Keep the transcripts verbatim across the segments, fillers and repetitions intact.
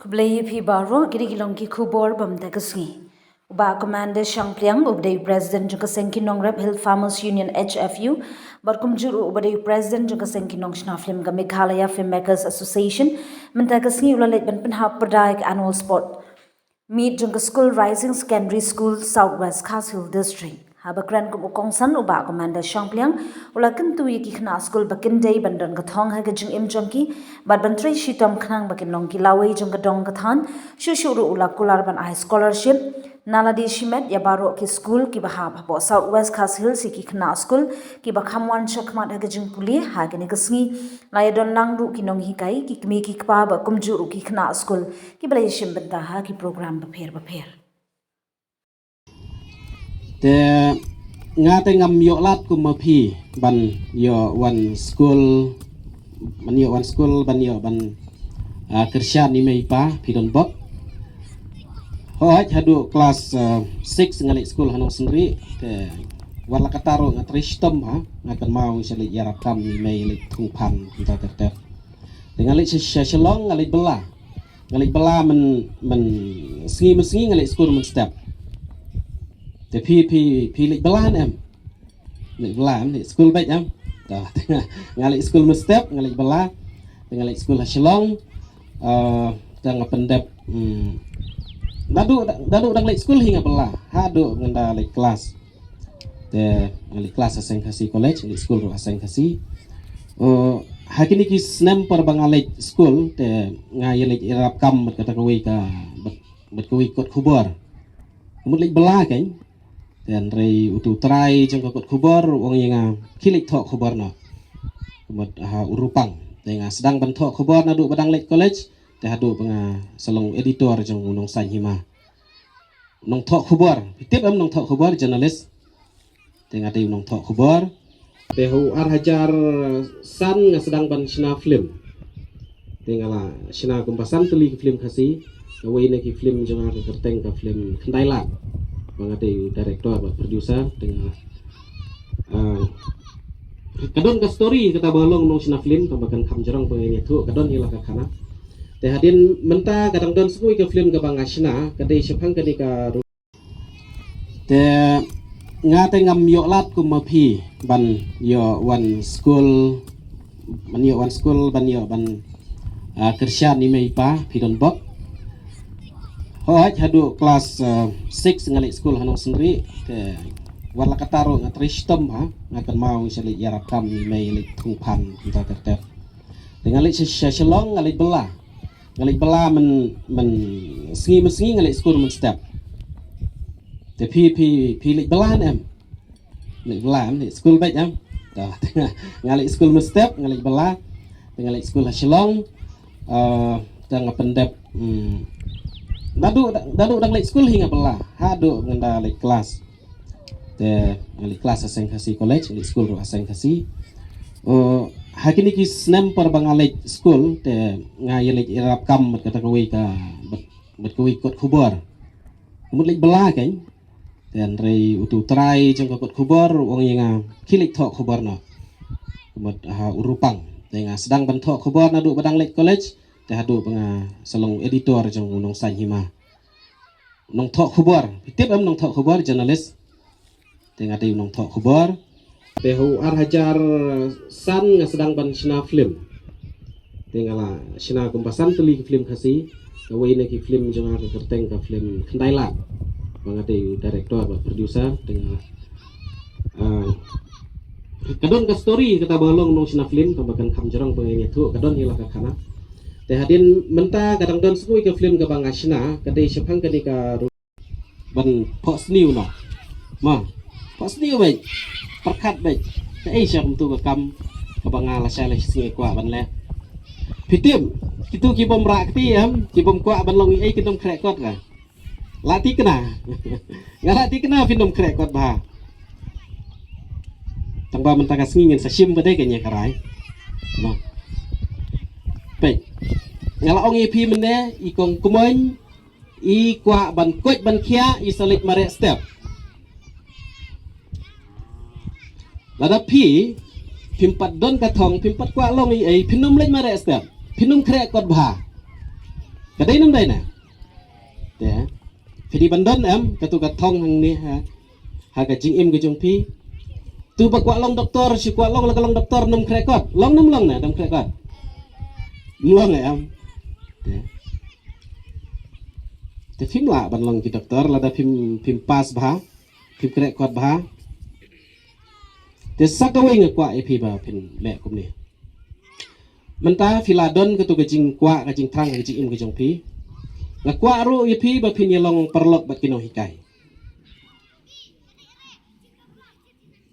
Khublei ïa phi baroh, kine ki long ki khubor ba mynta ka sngi. U Bah Commander Shangpliang, uba dei u President jong ka seng ki nongrep Hill Farmers Union, H F U, bad kumjuh ruh uba dei u President jong ka seng ki nongshna film ka Meghalaya Filmmakers Association, mynta ka sngi u la leit ban pynhap pyrda ïa ka annual sport meet jong ka skul Rising Secondary School, South West Khasi Hills District. Haba kren kum u kongsan, u Bah Commander Shangpliang u la kyntu ïa ki khynnah skul ba kin dei ban don ka thong ha ka jingim jong ki bad ban trei shitom khnang ba kin long ki lawei jong ka dong ka thaiñ. Shuh shuh ruh u la kular ban ai scholarship na lade shimet ïa baroh ki skul kiba hap hapoh South West Khasi Hills ïa ki khynnah skul kiba kham wan shakhmat ha ka jingpule. Ha kane ka sngi la ïadon lang ruh ki nonghikai, ki kmie ki kpa bad kumjuh ruh ki khynnah skul kiba la ïashim bynta ha ki program bapher bapher. Te nga te ngam ïoh lad kum ma phi ban ïoh wan skul, ban ïoh wan skul, ban ïoh ban, ah, kyrshan ïa i mei i pa, phi don bok. Hooid, haduh klas, ah, six nga leit skul ha Nongsynriah, te wat la katta ruh nga trei shitom, ha, nga kynmaw sha leit ïarap kam ïa i mei, leit thung phan kumta ter ter. Te nga leit sha, sha Shillong, nga leit bylla. Nga leit bylla myn, myn sngi myn sngi nga leit skul mynstep. Te phi, phi, phi leit bylla ne em? Leit bylla em, leit skul beit em? Te nga leit skul mynstep, nga leit bylla. Te nga leit skul ha Shillong. Eh, te nga pyndep, hmm, naduh, naduh dang leit skul hi nga bylla. Haduh ngan da leit klas. Te nga leit klas ha Seng Khasi College, nga leit skul ruh ha Seng Khasi. Eh, ha kine ki snem por ba nga leit skul, te nga ïa leit ïarap kam bad kata kawei ka, bad, bad kawei kot khubor. Ka mut leit bylla kan. Te hynrei utu u trai jong ka kot khubor u ong ïa nga, khie leit thoh khubor noh. Ka mut ha u Rupang. Te nga sdang ban thoh khubor naduh ba dang leit college, te haduh ba nga sa long editor jong u Nongsaiñ Hima. Nongthoh khubor. Phi tip em nongthoh khubor, journalist? Te nga dei u nongthoh khubor. Te ha u ar hajar san nga sdang ban shna film. Te nga la shna kumba san tylli ki film Khasi. Kawei na ki film jong nga ka kyrteng ka film Khyndai Lak, ba nga dei u director bad producer. Te nga, ah, ka don ka story kata ba long nongshna film, tang ba kan kham jrong ba ngin ïathuh, ka don hi la ka khana. Te hadien mynta ka dang don sa kawei ka film kaba nga shna, ka dei shaphang kane ka ru-, te nga te ngam ïoh lad kum ma phi ban ïoh wan skul, ban ïoh wan skul, ban ïoh ban, ah, kyrshan ïa i mei i pa, phi don bok. Hooid, haduh klas, ah, six nga leit skul ha Nongsynriah, te wat la katta ruh nga trei shitom, ha, nga kynmaw sha leit ïarap kam ïa i mei, leit thung phan kumta ter ter. Te nga leit sha, sha Shillong, nga leit bylla. Nga leit bylla myn, myn sngi myn sngi nga leit skul mynstep. Te phi, phi, phi leit bylla ne em? Leit bylla em, leit skul beit em? Te nga leit skul mynstep, nga leit bylla. Te nga leit skul ha Shillong. Eh, te nga pyndep, hmm, naduh, naduh dang leit skul hi nga bylla. Haduh ngan da leit klas. Te nga leit klas ha Seng Khasi College, nga leit skul ruh ha Seng Khasi. Eh, ha kine ki snem por ba nga leit skul, te nga ïa leit ïarap kam bad kata kawei ka, bad, bad kawei kot khubor. Ka mut leit bylla kan. Te hynrei utu u trai jong ka kot khubor u ong ïa nga, khie leit thoh khubor noh. Ka mut ha u Rupang. Te nga sdang ban thoh khubor naduh ba dang leit college, te haduh ba nga sa long editor jong u Nongsaiñ Hima. Nongthoh khubor. Phi tip em nongthoh khubor, journalist? Te nga dei u nongthoh khubor. Te ha u ar hajar san nga sdang ban shna film. Te nga la shna kumba san tylli ki film Khasi. Kawei na ki film jong nga ka kyrteng ka film Khyndai Lak, ba nga dei u director bad producer. Te nga, ah, ka don ka story kata ba long nongshna film, tang ba kan kham jrong ba ngin ïathuh, ka don hi la ka khana. Te hadien mynta ka dang don sa kawei ka film kaba nga shna, ka dei shaphang kane ka ru-, ban phohsniew noh. Ma, phohsniew beit. Pyrkhat beit. Kaei sha kumtu ka kam kaba nga lashai lashisngi kwah ban leh. Phi tip, kitu ki bym rah kti em, ki bym kwah ban long ei ei, kin ym khreh kot ka. La thikna. Nga la thikna phin ym khreh kot bha. Tang ba mynta ka sngi ngin sa shim pat de kane ka rai. Noh. Peit. Nga la ong ïa phi mynne, i Kong Kmoin i kwah ban koit ban khiah, i sa leit mareh step. Lada phi, phim pat don ka thong, phim pat kwah long ei ei, phin ym leit mareh step, phin ym khreh kot bha. Ka dei nam dei na. Te phi dei ban don em katu ka thong hangne ha, ha ka jingim ka jong phi. Tu ba kwah long doktor, shu kwah long la ka long doktor, nam khreh kot. Long nam long na, nam khreh kot. Long em. Te, te phim lah ban long ki doktor lada phim, phim pass bha, phim khreh kot bha. Te sa kawei nga kwah ïa phi ba phin leh kumne. Mynta phi la don katu ka jingkwah, ka jingthrang, ka jingim ka jong phi. Nga kwah ruh ïa phi ba phin ïa long paralok bad ki nonghikai.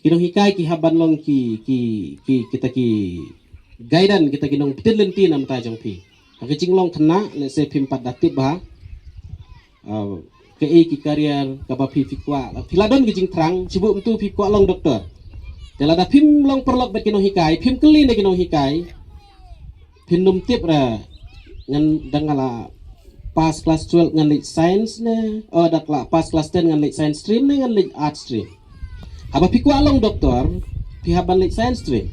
Ki nonghikai ki hap ban long ki, ki, ki, kita ki guidance, kita ki nongpynlynti na bynta jong phi. Ha ka jinglong khynnah, let's say phim pat da tip bha. Ah, kaei ki career kaba phi, phi kwah. Phi la don ka jingthrang, shu buh mynta phi kwah long doktor. Te lada phim long paralok bad ki nonghikai, phim kylli na ki nonghikai. Phin nym tip re, ngan dang la pass class twelve ngan leit science ne, oh, da la pass class ten ngan leit science stream ne ngan leit arts stream. Haba phi kwah long doktor, phi hap ban leit science stream.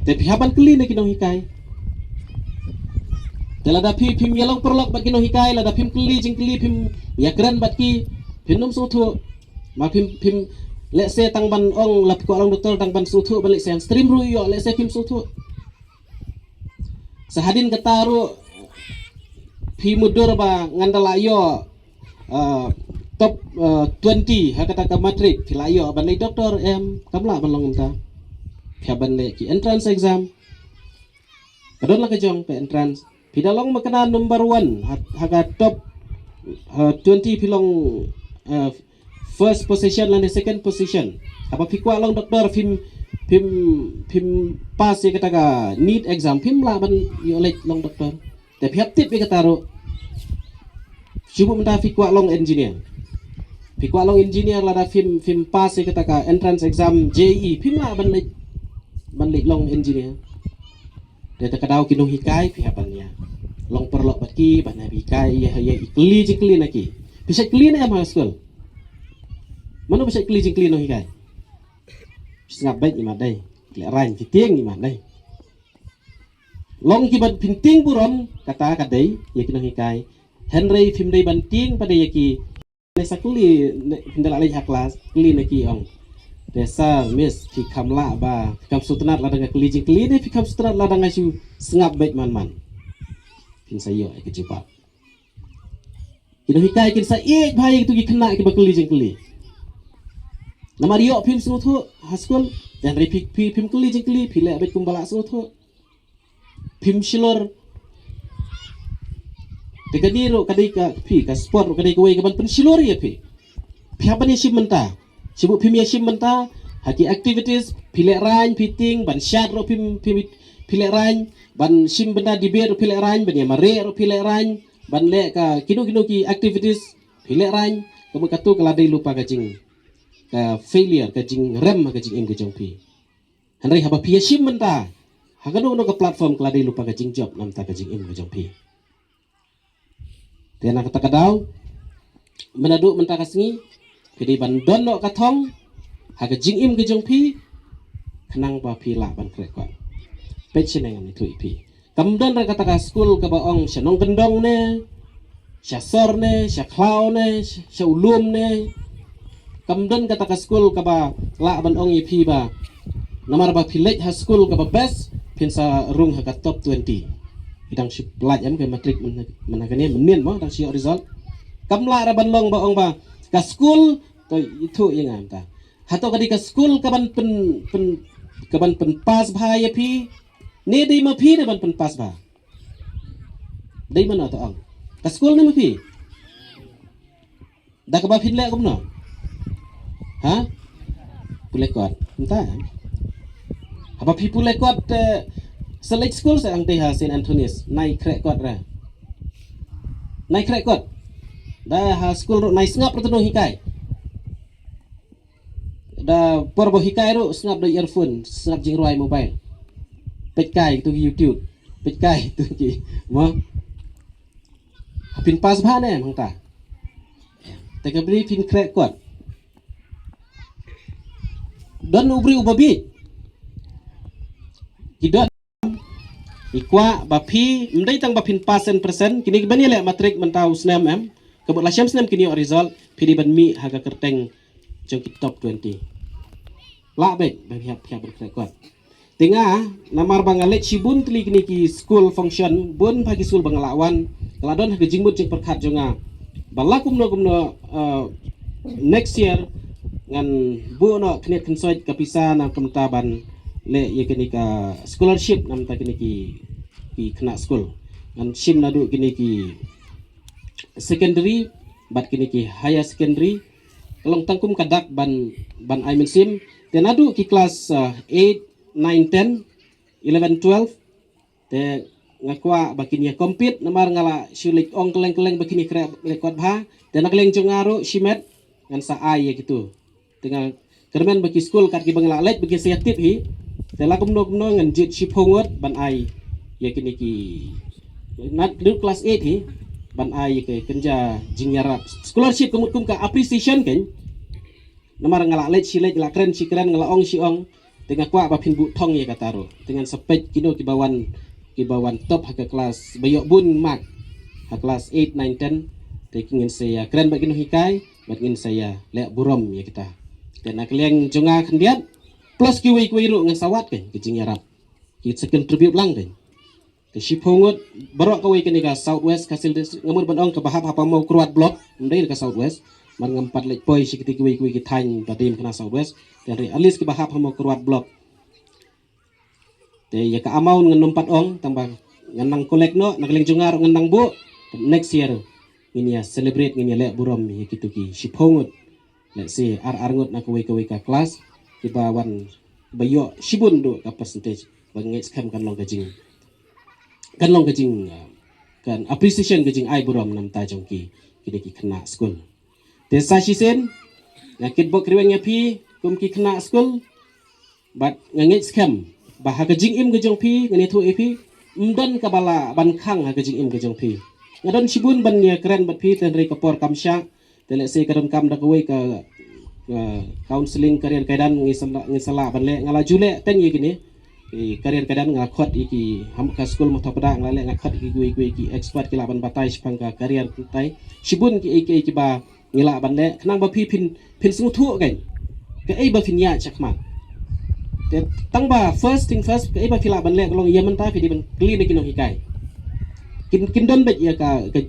Te phi hap ban kylli na ki nonghikai. Te lada phi, phim ïa long paralok bad ki nonghikai, lada phim kylli jingkylli, phim ïa kren bad ki, phin nym sngewthuh. Ma phim, phim, let's say tang ban ong la phi kwah long doktor, tang ban sngewthuh ban leit science stream ruh ïoh, let's say phim sngewthuh. Sa hadien kata ruh phi mutdur ba ngan da la ïoh, ah, top, ah, twenty ha kata ka matric, phi la ïoh ban leit doktor em, kam lah ban long mynta. Phi hap ban leh ki entrance exam. Ka don la ka jong ka entrance. Phi da long ma kane number one ha, ha ka top, ah, twenty, phi long, ah, first position lane second position. Haba phi kwah long doktor, phim, phim, phim pass ïa kata ka NEET exam, phim lah ban ïoh leit long doktor. Te phi hap tip ïa kata ruh. Shu buh mynta phi kwah long engineer. Phi kwah long engineer, lada phim, phim pass ïa kata ka entrance exam JEE, phim lah ban leit, ban leit long engineer. Te ta ka daw ki nonghikai phi hap ban ïa long paralok bad ki, ban ïa hikai, ïa, ïa kylli jingkylli na ki. Phi shait kylli ne em ha skul? Mano phi shait kylli jingkylli nonghikai? Sngap beit, i mat dei. Lehraiñ, phi tieng, i mat dei. Long kiba phin tieng burom, kata ka dei ïa ki nonghikai. Hynrei phim dei ban tieng pat de ïa ki. Ne sa kylli, ne, phin da la leit ha klas, kylli na ki, ong, te sir, miss, phi kham lah ba, phi kham sngewtynnat lada nga kylli jingkylli ne phi kham sngewtynnat lada nga shu sngap beit man man? Phin sa ïoh ïa ka jubab. Ki nonghikai kin sa ïeit bha ïa kitu ki khynnah kiba kylli jingkylli. Namar ïoh phim sngewthuh ha skul, hynrei phi, phi, phim kylli jingkylli, phi leh beit kumba la sngewthuh. Phim shlur. Te kane ruh ka dei ka, phi, ka sport ruh ka dei kawei kaban pynshlur ïa phi. Phi hap ban ïashim bynta. Shu buh phim ïashim bynta ha ki activities, phi lehraiñ, phi tieng, ban shad ruh phim, phim, phi lehraiñ, ban shim bynta debate ruh phi lehraiñ, ban ïamareh ruh phi lehraiñ, ban leh ka kino kino ki activities phi lehraiñ. Ka mut katu ka la dei lypa ka jing, ka failure, ka jingrem ha ka jingim ka jong phi. Hynrei haba phi ïashim bynta ha kano kano ka platform, ka la dei lypa ka jingjop na bynta ka jingim ka jong phi. Te na kata ka daw, mynta duh mynta ka sngi, phi dei ban don noh ka thong ha ka jingim ka jong phi, khnang ba phi lah ban khreh kot. Peit shane ngan ïathuh ïa phi. Kam don re kata ka skul kaba ong sha Nongkyndong ne, sha Sor ne, sha Khlaw ne, sha, sha U Lum ne. Kam don kata ka skul kaba lah ban ong ïa phi ba namar ba phi leit ha skul kaba best, phin sa rung ha ka top twenty. Ki dang shu pyllait em ka matric myn, mynta kane mynnin mo dang shu ïoh result. Kam lah re ban long ba ong ba ka skul, to ïathuh ïa nga mynta. Hato ka dei ka skul kaban pyn, pyn, kaban pynpass bha ïa phi? Ne dei ma phi dei ban pynpass bha? Dei mano to ong? Ka skul ne ma phi? Da kaba phin leh kumno? Ha? Pule kot. Mynta. Haba phi pule kot, eh, sa leit skul sa ang te ha Saint Anthony's. Nai khreh kot re. Nai khreh kot. Da ha skul ruh nai sngap ruh te nonghikai. Da por ba hikai ruh sngap da earphone, sngap jingrwai mobile. Peit kai tu ki YouTube. Peit kai tu ki. Mo. Phin pass bha ne mynta? Te ka bri phin khreh kot. Don u briew uba bieit. Ki don I kwah ba phi, ym dei tang ba phin pass percent, kine ki ban ïaleh matric mynta u snem em, ka mut la shem snem kin ïoh result, phi dei ban mih ha ka kyrteng jong ki top twenty. Lah beit ban hiap hiap ban khreh kot. Te nga, namar ba nga leit shibun tylli kine ki school function, bun bha ki school ba nga lah wan, nga lah don ha ka jingmut jingpyrkhat jong nga ba la kumno kumno, uh, next year ngan buh noh khyndiat khynsoit ka pisa na kumta ban leh ïa kane ka scholarship na bynta kine ki, ki khynnah school. Ngan shim naduh kine ki secondary bad kine ki higher secondary. Ka long tang kum ka dak ban, ban ai mynsiem. Te naduh ki klas, uh, eight, nine, ten, eleven, twelve, te nga kwah ba kin ïa compete, namar nga la shu leit ong kylleng kylleng ba kin ïa khreh leh kot bha. Te na ka liang jong nga ruh shimet ngan sa ai ïa kitu. Te nga kyrmen ba ki school kat kiba nga la leit ba kin sa ïa tip hi. Te la kumno kumno ngan jied shiphew ngut ban ai ïa kine ki, naduh klas eight hi, ban ai ïa ki kynja jingïarap, scholarship ka mut kum ka appreciation kein. Namar nga la leit shi leit, la kren shi kren, nga la ong shi ong. Te nga kwah ba phin buh thong ïa kata ruh. Te ngan sa peit kino kiba wan, kiba wan top ha ka klas, ba ïoh bun mark ha klas eight, nine, ten. Te ki ngin sa ïa kren bad ki nonghikai, bad ngin sa ïa leh burom ïa kita. Te na ka liang jong nga khyndiat, plus kiwei kiwei ruh ngan sa wad kein ki jingïarap, ki sa contribute lang kein. Te shiphew ngut baroh kawei kane ka South West Khasi Hills District, nga mut ban ong kaba hap ha Pammaw Kyrwat Block, ym dei ka South West. Namar ngam pat leit poi sha kiti kiwei kiwei ki thaiñ ba dei ym kane South West. Te hynrei at least kiba hap ha Pammaw Kyrwat Block. Te ïa ka amount ngan ym pat ong, tang ba ngan nang collect noh, na ka liang jong nga ruh ngan nang buh. Next year ngin ïa celebrate, ngin ïa leh burom ïa kitu ki shiphew ngut, let's say ar ar ngut na kawei kawei ka klas, kiba wan, ba ïoh shibun duh ka percentage, ba ngeit skhem kan long ka jing, kan long ka jing, uh, kan appreciation, ka jingai burom na bynta jong ki, kine ki khynnah skul. Te sa shisien nga kitbok kyrweng ïa phi kum ki khynnah skul, bad nga ngeit skhem ba ha ka jingim ka jong phi, ngan ïathuh ïa phi, ym don kaba lah ban khang ha ka jingim ka jong phi. Nga don shibun ban ïa kren bad phi, te hynrei ka por kam shah. Te lehse ka donkam da kawei ka, uh, counselling, career guidance, ngi sa lah, ngi sa lah ban leh, nga la ju leh teng ïa kine. Ki career guidance nga la khot ïa ki, ha ka skul Mathapdang nga la leh, nga khot ïa ki kiwei kiwei ki expert, ki lah ban batai shaphang ka career, batai shibun kiei kiei kiba ngi lah ban leh, khnang ba phi phin, phin sngewthuh kein kaei ba phin ïaid shakhmat. Te tang ba first thing first, kaei ba phi lah ban leh ka long ïa mynta phi dei ban kylli na ki nonghikai. Kin, kin don beit ïa ka, ka,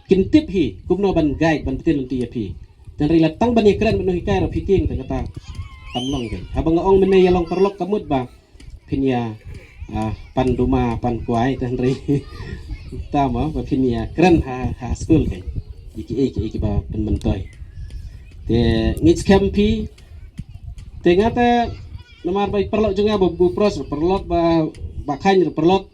kin tip hi kumno ban guide, ban pynlong ïa phi. Te hynrei la tang ban ïa kren bad nonghikai ruh phi tieng, te kata kam long kein. Haba nga ong mynne ïa long paralok ka mut ba phin ïa, ah, pan duma pan kwai, te hynrei tang ba phin ïa kren ha, ha skul kein, ïa kiei kiei kiba pynmyntoi. Te ngeit skhem phi. Te nga te namar ba i paralok jong nga ba Bupros ruh paralok, ba, ba Khain ruh paralok.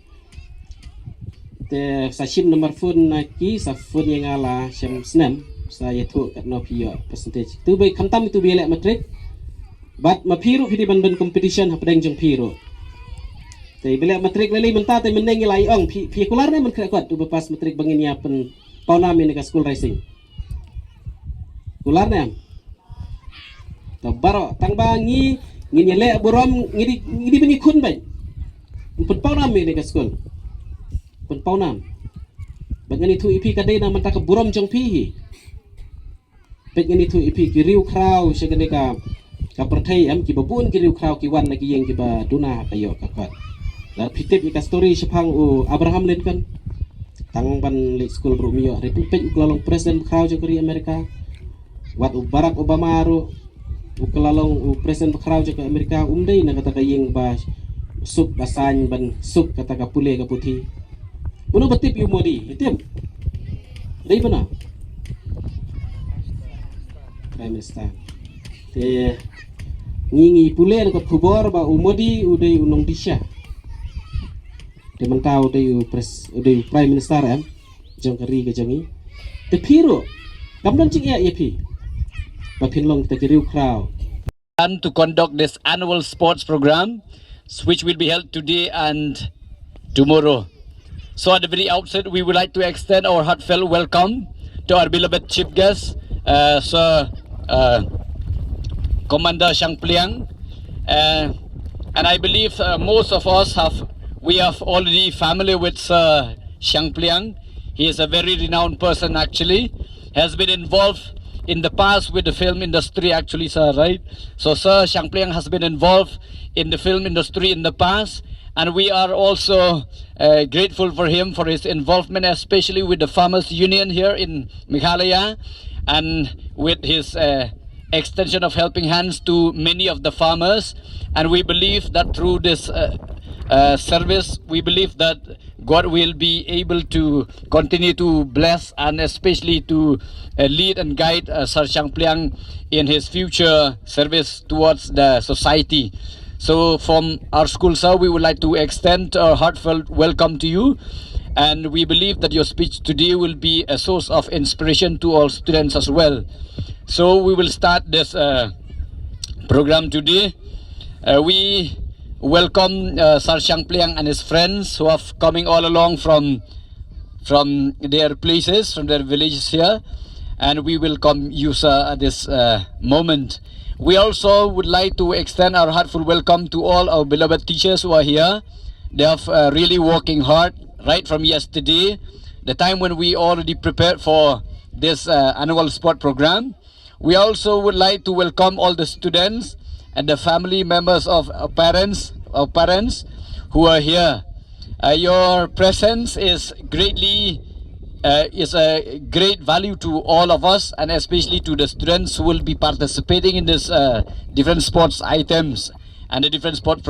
Te sa shim number phone na ki, sa phone ïa nga la shem snem, sa ïathuh katno phi ïoh percentage. Tu ba khamtam itu ba ïaleh matric. Bad ma phi ruh phi dei ban don competition hapdeng jong phi ruh. Te ba leh matric lei lei mynta, te mynne ngi la ong phi, phi kular ne em ban khreh kot uba pass matric ba ngin ïa pynpaw nam ïa kane ka school Raising? Kular ne em? Te baroh tang ba ngi, ngin ïaleh burom, ngi dei, ngi dei ban ïakhun beit. Pynpaw nam ïa kane ka school. Pynpaw nam. Bad ngan ïathuh ïa phi, ka dei na bynta ka burom jong phi hi. Peit, ngan ïathuh ïa phi, ki riewkhraw sha kane ka, ka pyrthei em, kiba bun ki riewkhraw ki wan na ki ïing kiba duna ha ka ïoh ka kot. Lada phi tip ïa ka story shaphang u Abraham Lincoln, tang ban leit skul ruh um ïoh, hynrei peit u ka la long president bakhraw jong ka ri Amerika. Wat u Barack Obama ruh, u ka la long u president bakhraw jong ka Amerika, um dei na kata ka ïing ba suk ba saiñ ban suk kata ka pule ka puthi. Mano ba tip ïa u Modi? Ïa tip? Dei bana Prime Minister. Te ngi, ngi pule na ka khubor ba u Modi u dei u nongdisha. Te mynta u dei u pres-, u dei u Prime Minister em jong ka ri ka jong ngi. Te phi ruh kam don jingeh ïa phi ba phin long kita ki riewkhraw. And to conduct this annual sports program, which will be held today and tomorrow. So at the very outset, we would like to extend our heartfelt welcome to our beloved chief guest, uh, Sir, uh, Commander Shangpliang. Uh, and I believe, uh, most of us have We are already familiar with Sir Shangpliang. He is a very renowned person actually. Has been involved in the past with the film industry actually, sir, right? So Sir Shangpliang has been involved in the film industry in the past, and we are also uh, grateful for him for his involvement, especially with the Farmers Union here in Meghalaya, and with his uh, extension of helping hands to many of the farmers. And we believe that through this uh, uh, service, we believe that God will be able to continue to bless and especially to uh, lead and guide uh, Sir Shangpliang in his future service towards the society. So from our school, sir, we would like to extend a heartfelt welcome to you. And we believe that your speech today will be a source of inspiration to all students as well. So we will start this uh, program today. Uh, we welcome uh, Sir Shangpliang and his friends who are coming all along from from their places, from their villages here, and we welcome you, sir, at this uh, moment. We also would like to extend our heartful welcome to all our beloved teachers who are here. They have uh, really working hard right from yesterday, the time when we already prepared for this uh, annual sport program. We also would like to welcome all the students and the family members of our parents, our parents who are here. Uh, your presence is greatly uh, is a great value to all of us, and especially to the students who will be participating in this uh, different sports items and the different sport